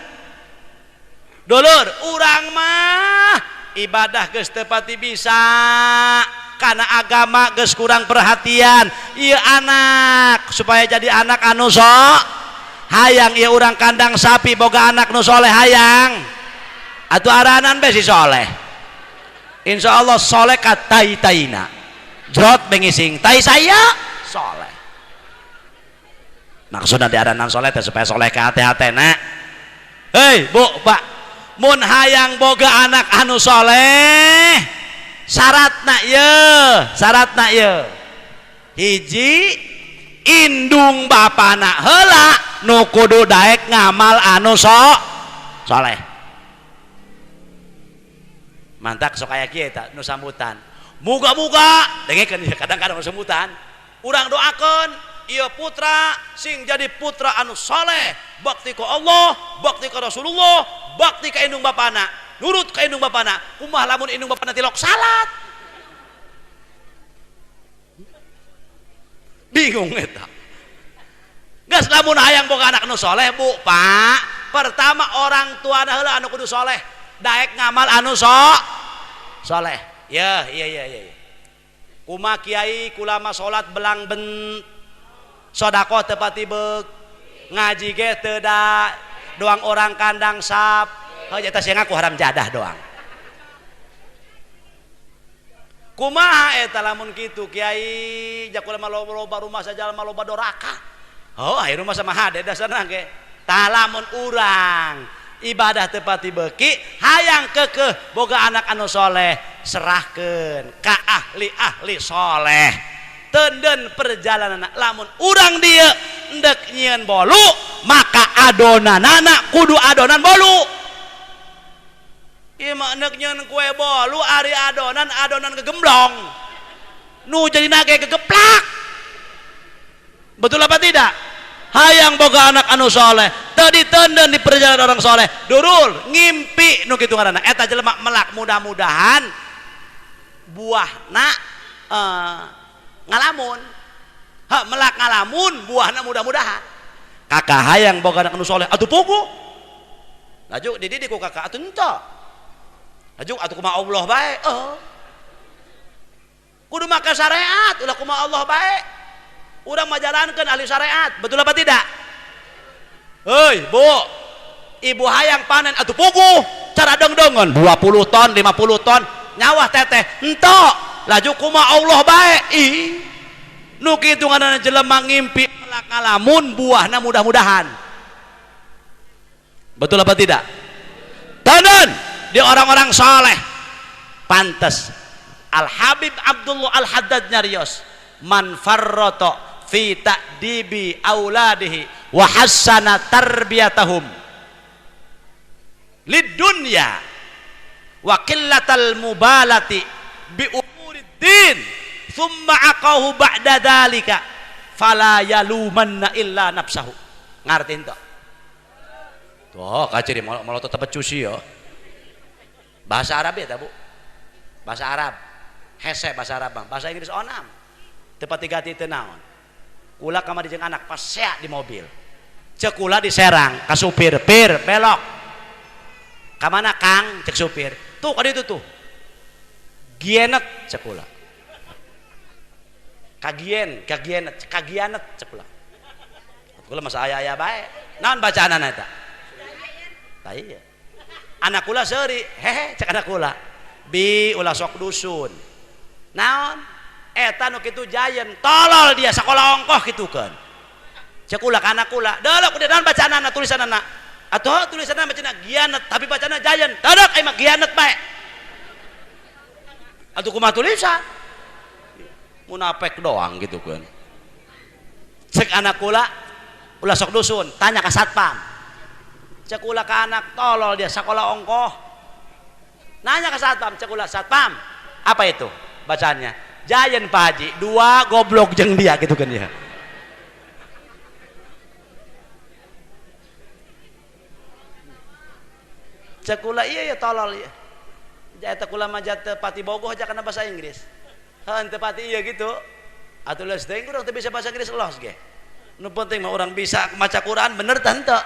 Dulur, urang mah ibadah geus teu pati bisa karena agama geus kurang perhatian. Ieu anak supaya jadi anak anu so hayang ieu urang kandang sapi boga anak nu soleh hayang. Atuh aranan bae si soleh. Insyaallah soleh ka tai-taina. Jrot bengising tai saya soleh. Maksudna diaranan soleh teh supaya soleh ka hate-hatena. Hei, Bu, Pak, mun hayang boga anak anu soleh, syaratna ieu, syaratna ieu. Hiji, indung bapana heula nu kudu daek ngamal anu soleh. Mantak sok aya kieu eta nu sambutan. Muga-muga dengekeun kadang-kadang nu sambutan, urang doakeun ieu putra sing jadi putra anu soleh, bakti ka Allah, bakti ka Rasulullah, bakti ka indung bapana, nurut ka indung bapana. Kumaha lamun indung bapana tilok salat? Bingung eta. Geus lamun hayang boga anak nu soleh, Bu, Pak, pertama orang tuana heula anu kudu soleh, daek ngamal anu soleh. Ya, iya iya iya. Kumaha kiai kulama salat belang ben sodakoh teu pati beuk, ngaji ge teu da, doang orang kandang sap, heuh eta sia ngaku haram jadah doang. Kumaha eta lamun kitu kiai jakulama loba rumah sajalma loba doraka. Oh, aya rumah sama hade dasarna ge. Tah lamun urang ibadah teu pati beuki, hayang keukeuh boga anak anu soleh, serahkeun ka ahli-ahli soleh. Tenden perjalanan lamun urang dieu endek nyieun bolu, maka adonanana kudu adonan bolu. Ieu mah endek nyieun kue bolu ari adonan adonan gegemblong. Nu jadina ge gegeplak. Betul apa tidak? Hayang boga anak anu soleh, teu ditenden di perjalanan orang soleh. Durul ngimpi nu kitu ngaranna. Eta jelema melak mudah-mudahan buahna ngalamun. Ha melak ngalamun buahna mudah-mudahan. Kakak hayang boga anak anu soleh atuh puguh. Laju dididik ku kakak atuh henteu. Laju atuh kumaha Allah bae. Oh. Kudu make syariat ulah kumaha Allah bae. Urang majalankeun ahli syariat, betul apa tidak? Hei, Bu. Ibu hayang panen atuh puguh, cara dongdongan 20 ton, 50 ton, nyawah teteh henteu. Laju kumaha Allah bae. Ih. Nu kitu ngaranna jelema ngimpi melak ngalamun buahna mudah-mudahan. Betul apa tidak? Tanan di orang-orang soleh. Pantes Al Habib Abdullah Al Haddad nyarios, man farrata fi ta'dibi auladihi wa hassana tarbiyatahum lid dunya wa qillatal mubalati bi umuriddin din thumma aqahu ba'da dzalika fala yalumanna illa nafsahu. Ngarti ento? Tuh kaciri mau tetep cuci yo. Bahasa Arab ya ta Bu? Bahasa Arab. Hese bahasa Arab bang. Bahasa Inggris onam. Tepat tiga titik naon. Kula kamari jeung anak pas sea di mobil. Cek kula di Serang ka supir, pir belok. Ka mana Kang? Cek supir. Tuh ka ditu tuh. Gienet cek kula. Kagien, kagienet, kagianet cek kula. Kula masa aya-aya bae. Naon bacaanana eta? Tah iya. Anak kula seuri, hehe cek anak kula. Bi ulah sok dusun. Naon? Eta nu kitu jayen, tolol dia sakola ongkoh kitukeun. Cek kula ka anak kula, delok udah naon bacaanana tulisanana. Atuh tulisanna bacana gianet tapi bacana jayen. Tadok ai mah gianet bae. Atuh kumaha tulisan? Munafik doang gitu kan. Cek anak kula, ulah sok dusun, tanya ka satpam. Cek kula ka anak tolol dia sakola ongkoh. Nanya ke satpam, cek kula satpam, apa itu bacaannya? Jayen Pak Haji, dua goblok jeung dia gitu kan ya. Cek kula iya ya tolol iya. Eta kula mah teu pati bogoh aja kana bahasa Inggris. Heuh teu pati iya gitu. Atuh leus teuing urang teu bisa bahasa Inggris los ge. Nu penting mah urang bisa maca Quran bener tah henteu.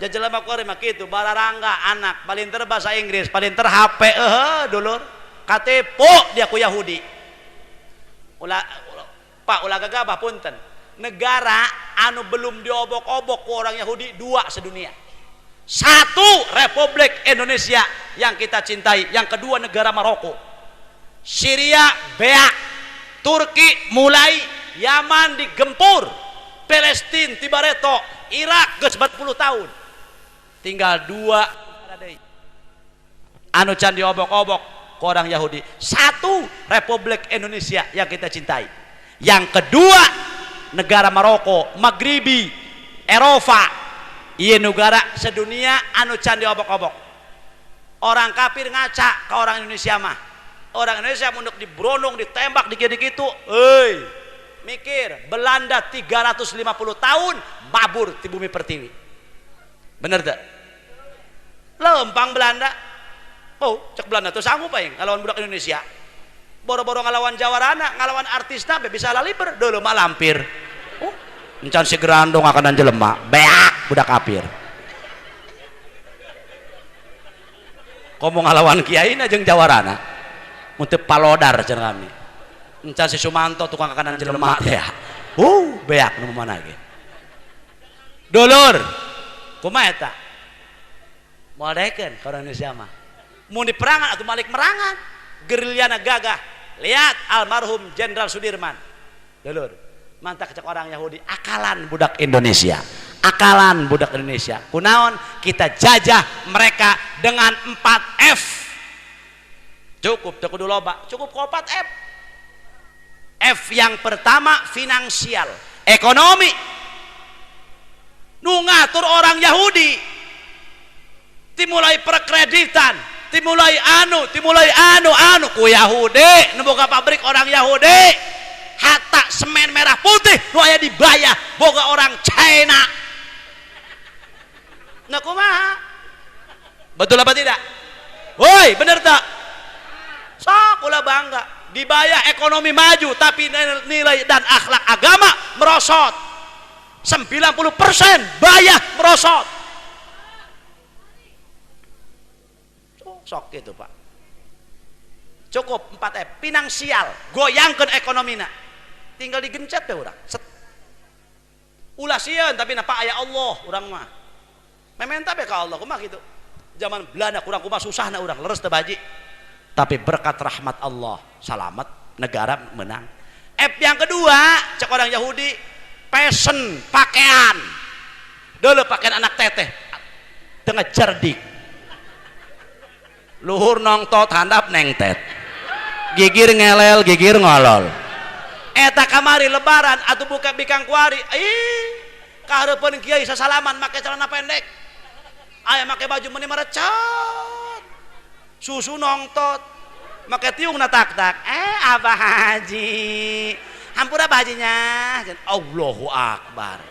Jajelema kuari mah kitu bararangga anak palinter bahasa Inggris, palinter HP eueuh dulur. Katipu dia ku Yahudi. Ulah Pak ulah gagabah punten. Negara anu belum diobok-obok ku orang Yahudi dua sedunia. Satu Republik Indonesia yang kita cintai, yang kedua negara Maroko. Syria beak, Turki mulai, Yaman digempur, Palestina tibareto, Irak geus 40 tahun. Tinggal dua anu can diobok-obok ke orang Yahudi. Satu Republik Indonesia yang kita cintai, yang kedua negara Maroko, Maghribi, Eropa. Iya negara sedunia anu can diobok-obok. Orang kafir ngaca ke orang Indonesia mah. Orang Indonesia munduk dibrondong, ditembak, dikit-dikit euy. Mikir, Belanda 350 tahun mabur di bumi pertiwi. Bener tak? Lempang Belanda. Oh, cek Belanda tuh sanggup aing ngalawan budak Indonesia. Boro-boro ngalawan Jawarana, ngalawan artisna be bisa laliber, dulu mah lampir. Oh, encan si gerandong akan jelema, beak budak kafir. Komo ngalawan kiai na jeung Jawarana. Mun teu palodar cenah kami. Encan si Sumanto tukang kakanan jelema teh. Beak nu mana ge. Dulur, kumaha eta? Moal daekeun ka orang Indonesia mah. Mun diperangan atuh malik merangan. Gerillyana gagah. Lihat almarhum Jenderal Sudirman. Dulur, mantak cek orang Yahudi, akalan budak Indonesia. Akalan budak Indonesia. Kunaon kita jajah mereka dengan 4F. Cukup teu kudu loba, cukup ku 4F. F yang pertama finansial, ekonomi. Nu ngatur orang Yahudi. Dimulai perkreditan, dimulai anu, dimulai anu ku Yahudi, nu boga pabrik orang Yahudi. Hatta semen merah putih nu aya dibayar boga orang China. Nah kumaha? Betul apa tidak? Woi, bener tak? Sok ulah bangga, dibayar ekonomi maju tapi nilai dan akhlak agama merosot. 90% bayar merosot. Sok gitu Pak. Cukup 4F, finansial, goyangkeun ekonomina. Tinggal digencet teh urang. Set. Ulah sieun tapi napa aya Allah urang mah. Mementa be ka Allah kumaha kitu. Zaman Belanda kurang kumaha susahna urang leres teu baji. Tapi berkat rahmat Allah, selamat negara menang. F yang kedua, cek orang Yahudi, fashion, pakaian. Dulu pakaian anak teteh tengah cerdik. Luhur nongtot, handap nengtet. Gigir ngelel, gigir ngolol. Eta kamari lebaran atau buka bikang kuari, ih, kahareupeun kiai sasalaman make celana pendek. Aya make baju meni merecet. Susu nongtot, make tiung na tak-tak. Abah Haji. Hampura Abah Hajinya. Allahu Akbar.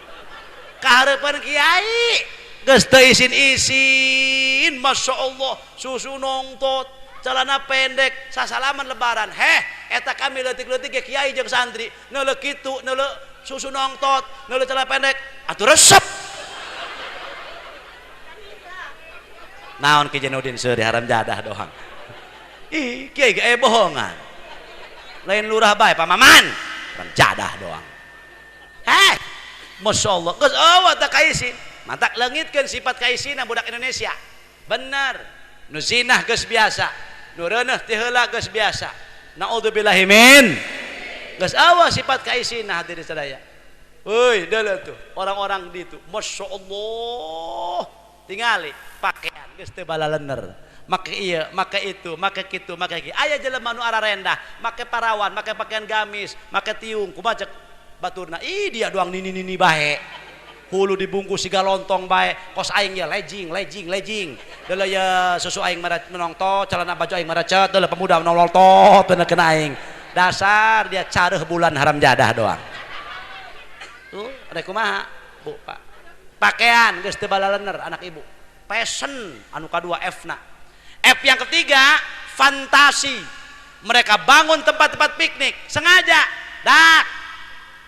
Kahareupeun kiai geus teu isin-isin, Masya Allah, susu nongtot, celana pendek, sasalaman lebaran. Heh, eta kami leutik-leutik ge kiai jeung santri, neuleuh kitu, neuleuh susu nongtot, neuleuh celana pendek, atuh resep. Naon Ki Jenudin seuri haram jadah doang. Ih, kiai ge bohongan. Lain lurah bae pamaman, haram jadah doang. Heh, Masya Allah, geus eueuh teh kaisin. Mantak leungitkeun sifat kaisina budak Indonesia. Bener. Nu zinah geus biasa, nu reuneuh ti heula geus biasa. Naudzubillahi min. Geus eueuh sifat kaisina hadirin sadaya. Euy, deuleu tuh orang-orang ditu. Masya Allah. Tingali pakaian geus teu balalener. Make ieu, make itu, make kitu, make kieu. Aya jelema nu ararendah, make parawan, make pakaian gamis, make tiung, kumaha cek baturna. Ih, dia doang nini-nini bae. Hulu dibungkus siga lontong bae, kos aing ya lejing, lejing, lejing. Deuleu ya susu aing menongtot, celana baju aing marecet, deuleu pemuda menololtot bener kena aing. Dasar dia careuh bulan haram jadah doang. Tuh, rek kumaha? Bu, Pak. Pakaian geus teu balalener anak ibu. Passion anu kadua F-na. F yang ketiga, fantasi. Mereka bangun tempat-tempat piknik sengaja. Dak.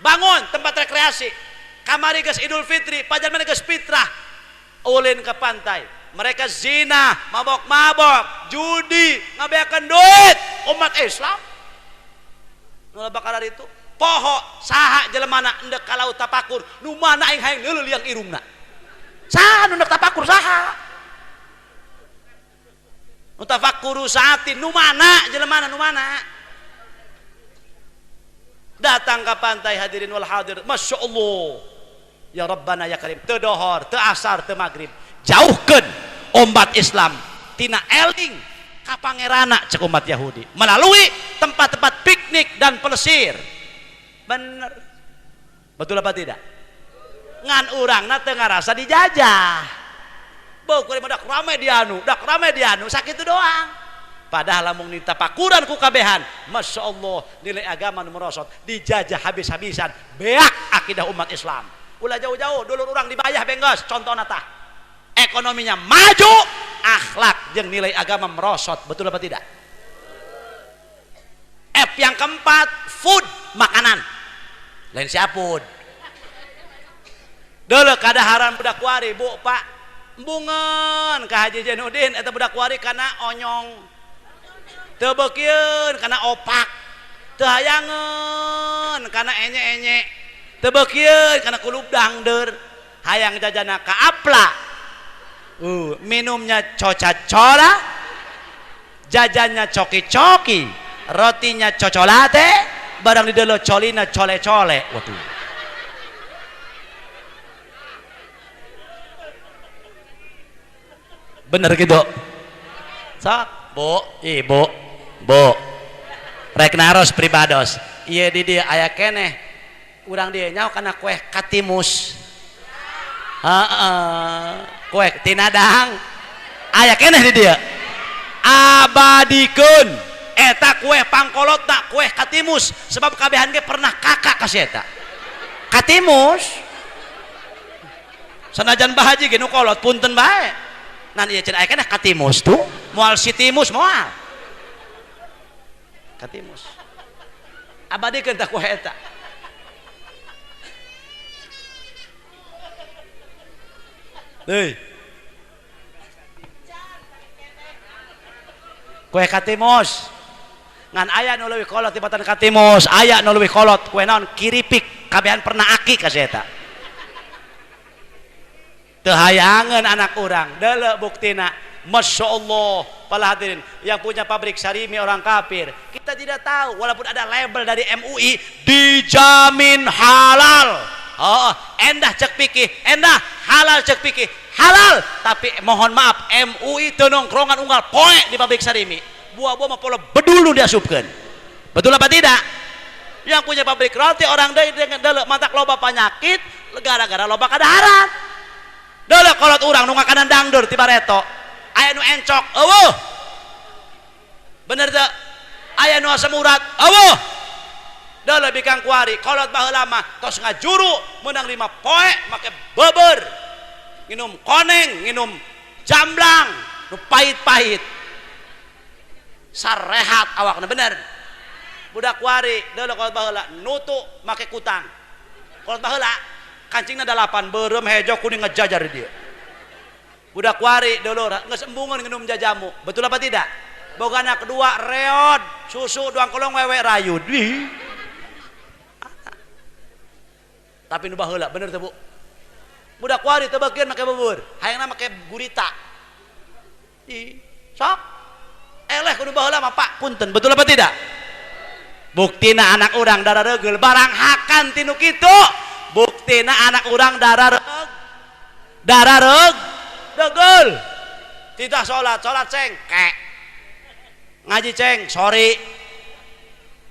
Bangun tempat rekreasi. Kamari geus Idul Fitri, pajan mana geus fitrah. Ulin ke pantai. Mereka zina, mabok-mabok, judi, ngabeakeun duit umat Islam. Nu bakalar itu poho saha jelemana endek ka laut tapakur, nu mana aing hayang neuleuh liang irungna. Saha nu endek tapakur saha? Nu tafakkuru saatin nu mana jelemana nu mana? Datang ke pantai hadirin wal hadir, Masya Allah. Ya Rabbana ya Karim, teu dohor, teu asar, teu magrib. Jauhkeun umat Islam tina eling ka pangerana cek umat Yahudi melalui tempat-tempat piknik dan pelesir. Bener. Betul apa tidak? Ngan urangna teu ngarasa dijajah. Beuh kuring mah dak rame dianu, dak rame dianu, sakitu doang. Padahal lamun ditapakuran ku kabehan, Masya Allah, nilai agama nu merosot, dijajah habis-habisan, beak akidah umat Islam. Ulah jauh-jauh, dulur urang dibayah benggos, contohna tah. Ekonominya maju, akhlak jeung nilai agama merosot, betul apa tidak? F yang keempat, food, makanan. Lain siapun. Dulu kadaharan budak wari, Bu, Pak. Embungeun ka Haji Jenudin eta budak wari kana onyong. Teu beukieun kana opak. Teu hayangeun kana enye-enye. Teu beukieun kana kulub dangdeur. Hayang jajana ka apla. Minumnya coca-cola, jajannya coki-coki, rotinya cocolate, barang didelok colina cole-cole. Waduh. Bener gitu. Sok, Bu, Ibu, Bu. Rek naros pribados. Ieu di dieu aya keneh. Urang dieu nyaho kana kue katimus. Heeh, kue tinadang. Aya keneh di dieu. Abadikeun eta kue pangkolotna kue katimus sebab kabehan ge pernah kakak ka si eta. Katimus. Sanajan bahaji ge nu kolot punten bae. Nan ieu cenah aya keneh katimus tuh, moal si timus moal. Katimus. Abadikeun tah kue eta. Hei. Kue katimus. Ngan aya nu leuwih kolot tibatan katimus, aya nu leuwih kolot kue naon kiripik, kabehan pernah aki ka si eta. Teu hayangeun anak urang, deuleu buktina. Masya Allah, para hadirin yang punya pabrik sarimi orang kafir, kita tidak tahu walaupun ada label dari MUI dijamin halal. Oh, endah cek pikir, endah halal cek pikir, halal. Tapi mohon maaf, MUI teu nongkrongan unggal poe di pabrik sarimi. Buah-buah mah pola bedul nu diasupkeun. Betul apa tidak? Yang punya pabrik roti orang deui deuleu matak loba penyakit gara-gara loba kadaharan. Deuleu kolot urang nu ngakanan dangdur ti bareto. Aya nu encok, eueuh. Bener teu? Aya nu asam urat eueuh. Da lebih kang kuari kolot baheula mah tos ngajuru menang 5 poe make beber. Nginum koneng, nginum jamblang, nu pahit-pahit. Sarehat awakna bener. Budak kuari deuleu kolot baheula nutu make kutang. Kolot baheula kancingna 8 beureum hejo kuning ngejajar di dieu. Budak kuari dulur geus embungeun nginum jajamu. Betul apa tidak? Boga anak kedua reod susu duang kolong wewe rayud. Tapi nu baheula bener teu Bu? Budak kuari teu bageun make bubur, hayangna make gurita. Ih, sok eleh kudu baheula mah Pak, punten, betul apa tidak? Buktina anak urang darah regeul barang hakan tinu kitu. Buktina anak urang darah reg darah reg degul. Tidak salat, salat ceng kek. Ngaji ceng, sorry.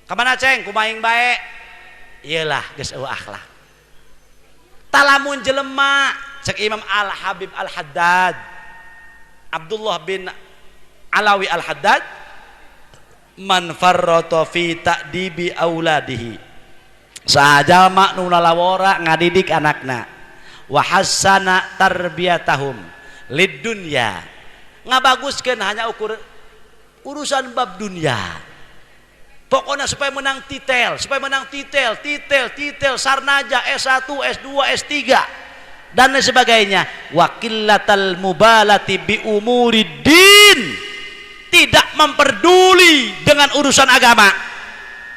Kemana ceng? Kumaing bae. Iyalah geus eueuh akhlak. Talamun jelema cek Imam Al Habib Al Haddad Abdullah bin Alawi Al Haddad man farrata fi ta'dibi auladihi saha jalma nu lalawora ngadidik anakna wa hassana tarbiyatahum lid dunya ngabaguskeun hanya ukur urusan bab dunia pokoknya supaya menang titel, supaya menang titel, titel, titel, sarnaja, S1, S2, S3 dan lain sebagainya. Wa qillatal mubalati bi umuriddin, tidak memperduli dengan urusan agama.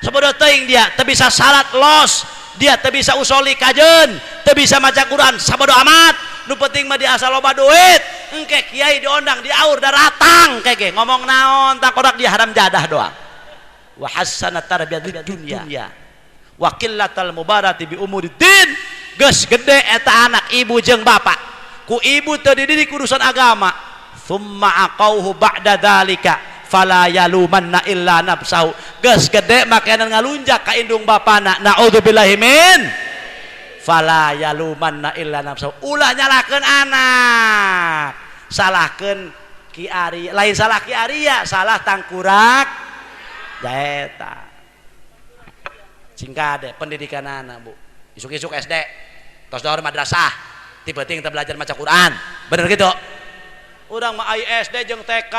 Sabodo teuing dia teu bisa salat los, dia teu bisa usoli kajeun, teu bisa maca Quran, sabodo amat. Nu penting mah dia asal loba duit. Engke kiai diondang diaur daratang kege ngomong naon takorak dia haram jadah doang. Wa hassana tarbiyat dunya wa qillatal mubarati bi umuriddin. Geus gede eta anak ibu jeung bapak ku ibu teu dididik urusan agama, thumma aqauhu ba'da dzalika fala yalumanna illa nafsahu. Geus gede makanan ngalunjak ka indung bapana, naudzubillahi min fala yalumanna illa nafsahu. Ulah nyalahkeun anak, salahkeun Ki Arya, lain salah Ki Arya, salah tangkurak jaeta. Cingkade pendidikan anak Bu, isuk-isuk SD tos dahar madrasah tiba ting teu belajar maca Quran, bener gitu. Urang mah SD jeung TK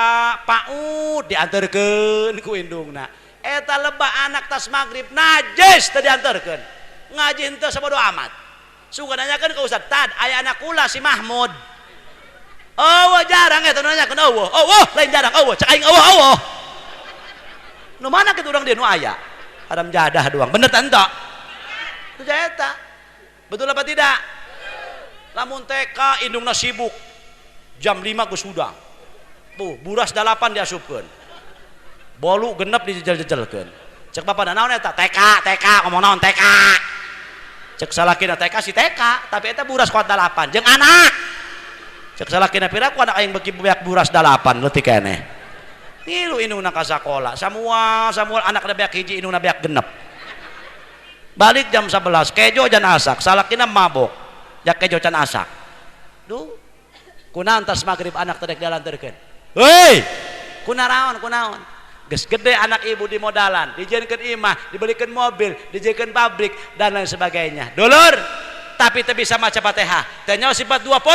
PAUD dianterkeun ku indungna. Eta lebah anak tas magrib najis teu dianterkeun, ngaji henteu sabodo amat. Suka nanyakeun ka ustad, tad aya anak kula si Mahmud. Eueuh jarang eta nanyakeun eueuh, eueuh lain jarang eueuh, cek aing eueuh eueuh. Nu mana kitu urang dia nu aya? Haram jadah doang. Bener ta henteu? Teu eta. Betul apa tidak? Lamun TK indungna sibuk. Jam 5 geus hudang. Tuh, buras 8 diasupkeun. Bolu genep dijejel-jejelkeun. Cek bapana naon eta? TK, TK, ngomong naon TK. Cek salakina TK si TK, tapi eta buras kuat 8 jeung anak. Cek salakina pira ku anak aing beuki beak buras 8 leutik keneh. Ngilu indungna ka sakola, semua anak beak hiji indungna beak genep. Balik jam 11, kejo jan asak, salakina mabok. Jak kejo can asak. Duh. Kunaon tas magrib anak teh dialanterkeun. Heuy, kunaraon kunaon. Geus gede anak ibu di modalan, dijieunkeun imah, dibelikeun mobil, dijieunkeun pabrik dan lain sebagainya. Dulur, tapi teu bisa maca Fatihah, teu nyaho sifat 20,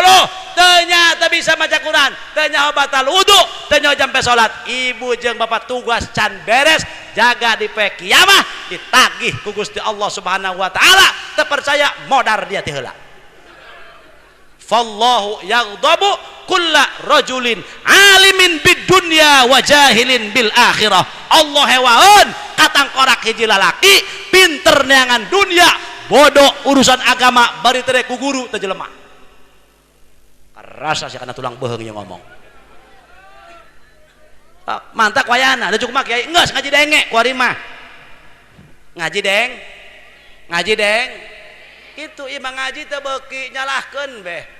teu nya teu bisa maca Quran, teu nyaho batal wudu, teu nyaho jampe salat. Ibu jeung bapak tugas can beres, jaga di poe kiamah, ditagih ku Gusti Allah Subhanahu wa taala, teu percaya modar dia ti heula. Fallahu yaghdabu kulla rajulin alimin bid dunya wa jahilin bil akhirah. Allah hewaeun katangkorak hiji lalaki pinter neangan dunia, bodoh urusan agama, bari teh ku guru teh jelema. Karasa sia kana tulang beuheung ieu ngomong. Mantak wayana, da cukup mah kiai geus ngaji denge ku ari mah. Ngaji deng. Ngaji deng. Kitu ieu mah ngaji teu beuki nyalahkeun beh.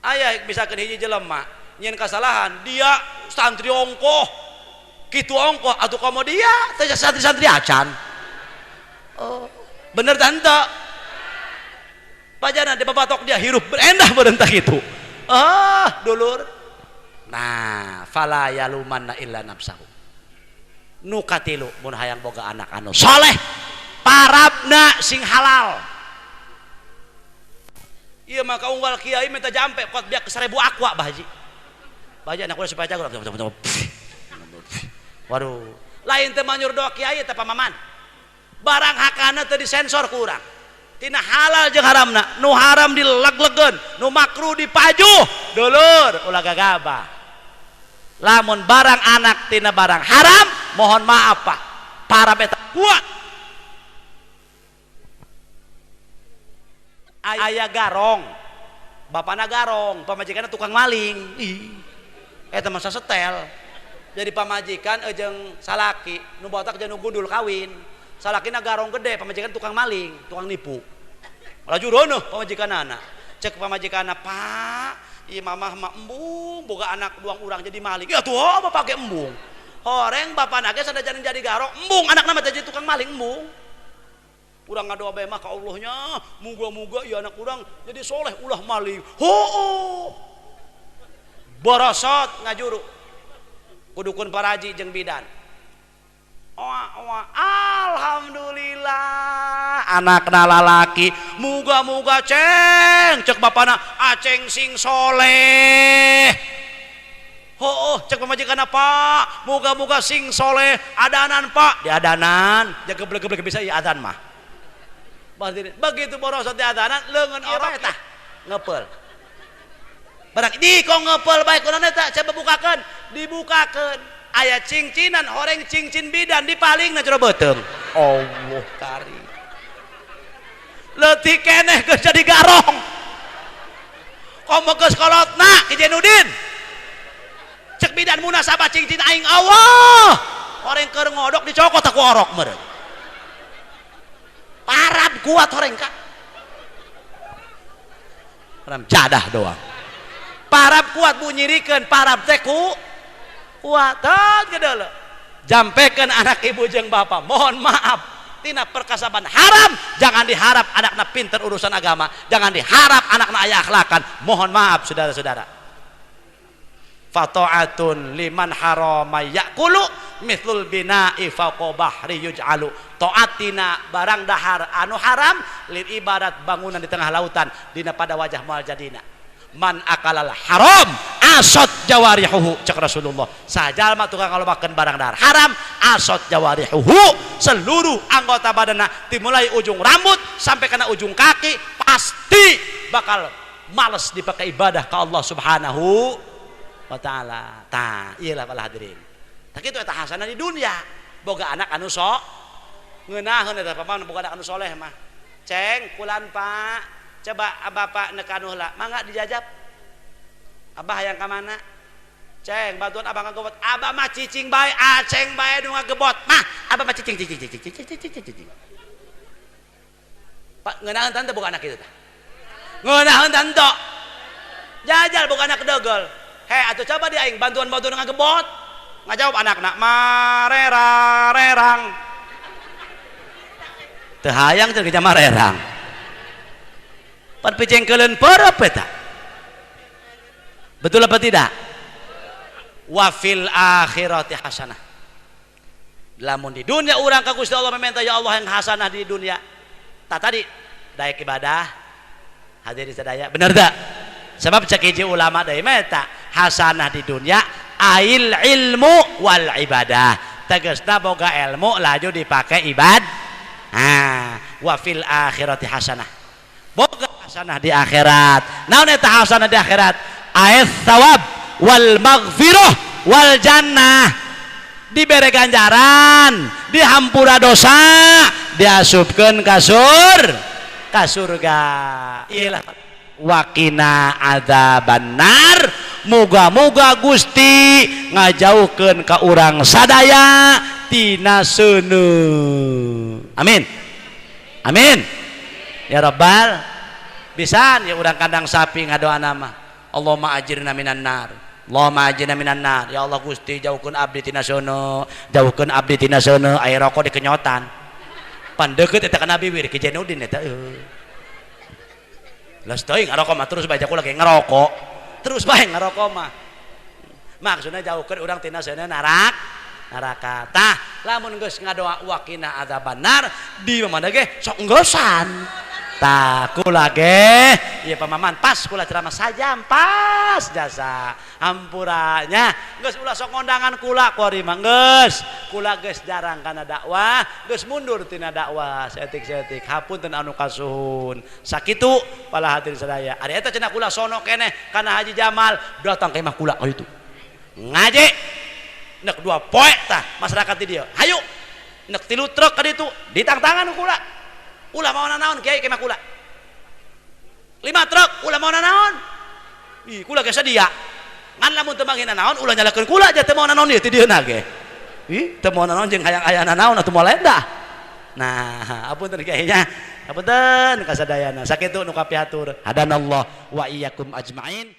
Aya misalkan hiji jelema nyieun kasalahan, dia santri ongkoh. Kitu ongkoh atuh komo dia teh santri-santri acan. Oh, bener ta henteu? Pajana di babatok dia hirup berendah berentah gitu. Ah, dulur. Nah, fala yalumanna illa nafsahu. Nu katilu mun hayang boga anak anu soleh parabna sing halal. Iya maka unggal kiai minta jampe kuat biak 1000 aqua bah haji. Bah haji anak ulah supaya jago. Waduh, lain teu manyur doa kiai teh pamaman. Barang hakana teu disensor ku urang. Tina halal jeung haramna, nu haram dileg-legeun, nu makruh dipajuh. Dulur ulah gagabah. Lamun barang anak tina barang haram, mohon maaf Pak, para beta kuat. Ayah garong, bapana garong, pamajikanna tukang maling. Ih, eta masa setel. Jadi pamajikan jeung salaki, nu botak jeung nu gundul kawin. Salakina garong gede, pamajikan tukang maling, tukang nipu. Laju ronoh pamajikanana. Cek pamajikanna, "Pak, ieu mamah mah embung boga anak duang urang jadi maling." Ya tuh, bapak ge embung. Horeng bapana ge sanajan jadi garong, embung anakna mah jadi tukang maling embung. Urang ngadoa bae mah ka Allahnya, muga-muga ieu anak urang jadi soleh ulah maling. Hooh. Borosot ngajuru. Ku dukun paraji jeung bidan. Oa oa, alhamdulillah anakna lalaki, muga-muga ceng cek bapana aceng sing soleh. Hooh cek pamajikanna Pak, muga-muga sing soleh, adanan Pak, diadanan, jaga geblek-geblek bisa ieu adan mah. Begitu borosot diadanan leungeun orok eta ngepel. Barang di kok ngepel bae kunaon eta coba bukakeun, dibukakeun. Aya cingcinan horeng cincin bidan dipalingna jero beuteung. Allah kari. Leutik keneh geus jadi garong. Komo geus kolotna Ki Jenudin. Cek bidan munasabah cincin aing Allah. Horeng keur ngodok dicokot ku orok meureun. Parab kuat horeng ka. Haram jadah doang. Parab kuat bu nyirikeun parab teh ku kuat gedeule. Jampekeun anak ibu jeung bapak, mohon maaf tina perkasaban haram jangan diharap anakna pinter urusan agama, jangan diharap anakna aya akhlakan. Mohon maaf saudara-saudara. Fata'atun liman harama ya'kulu mithlul bina'i fawqa bahri yuj'alu. Ta'atina barang dahar anu haram lil ibarat bangunan di tengah lautan dina pada wajah moal jadina. Man akalal haram asot jawarihuhu cek Rasulullah. Sajalma tukang ngalobakeun barang dahar haram asot jawarihuhu, seluruh anggota badanna dimulai ujung rambut sampai kena ujung kaki pasti bakal males dipakai ibadah ke Allah Subhanahu wa ta'ala. Tah iyalah para hadirin. Tah kitu eta hasanah di dunia. Boga anak anu sok ngeunaheun eta paman boga anak anu soleh mah. Ceng kulan Pak, coba bapak nekan heula, mangga dijajab. Abah hayang ka mana? Ceng bantuan abah ngagebot. Abah mah cicing bae, aceng bae nu ngagebot. Mah, abah mah cicing cicing cicing cicing cicing cicing. Pak ngeunaheun tante boga anak kitu tah. Ngeunaheun tante. Jajal boga anak dogol. Hei, atuh coba di aing bantuan-bantuan ngagebot. Ngajawab anakna marerang-rerang. Teu hayang teh geus marerang. Pan picengkeuleun perep eta. Betul apa tidak? Wa fil akhirati hasanah. Lamun di dunia urang ka Gusti Allah meminta ya Allah yang hasanah di dunia. Tah tadi daek ibadah hadirin sadaya, bener tak? Sebab cek hiji ulama deui mah eta hasanah di dunia ail ilmu wal ibadah. Tegasna boga ilmu laju dipake ibad. Ah, wa fil akhirati hasanah. Boga hasanah di akhirat. Naon eta hasanah di akhirat? Ait thawab wal maghfirah wal jannah. Dibere ganjaran, dihampura dosa, diasupkeun ka surga. Iyalah waqina adzabannar. Muga-muga Gusti ngajauhkeun ka urang sadaya tina seuneu. Amin. Amin. Ya Rabbal bisan ya urang kandang sapi ngadoana mah. Allahumma ajirna minan nar. Allahumma ajirna minan nar. Ya Allah Gusti jauhkeun abdi tina seuneu, jauhkeun abdi tina seuneu. Aya rokok dikenyotan. Pan deukeut eta ka Nabi wir Ki Jenudin eta. Lah teuing ngarokok mah terus bae jaku lagi ngerokok. Terus bae ngerokok mah. Maksudna jauhkeun urang tina seuneu neraka. Tah Lamun geus ngadoa waqina adzabannar di mana ge sok nggosan. Tah kula ge ieu pamaman pas kula ceramah sajam pas jasa hampuranya geus ulah sok ngondangan kula kuari mah geus kula geus jarang kana dakwah geus mundur tina dakwah saeutik-saeutik hapunten anu kasuhun sakitu pala hadirin sadaya. Ari eta cenah kula sono keneh kana Haji Jamal datang ka imah kula ka ditu ngaji nek dua poe tah masyarakat di dieu hayu nek tilu truk ka ditu ditangtangan kula ulah mau nanaon kiai kemah kula 5 truk ulah mau nanaon ih kula ge sadia ngan lamun teu mangin nanaon ulah nyalakeun kula aja teu mau nanaon ieu ti dieu na ge ih teu mau nanaon jeung hayang aya nanaon atuh moal endah. Nah apunten kiai nya apunten kasadayana sakitu nu kapihatur hadanallah wa iyyakum ajmain.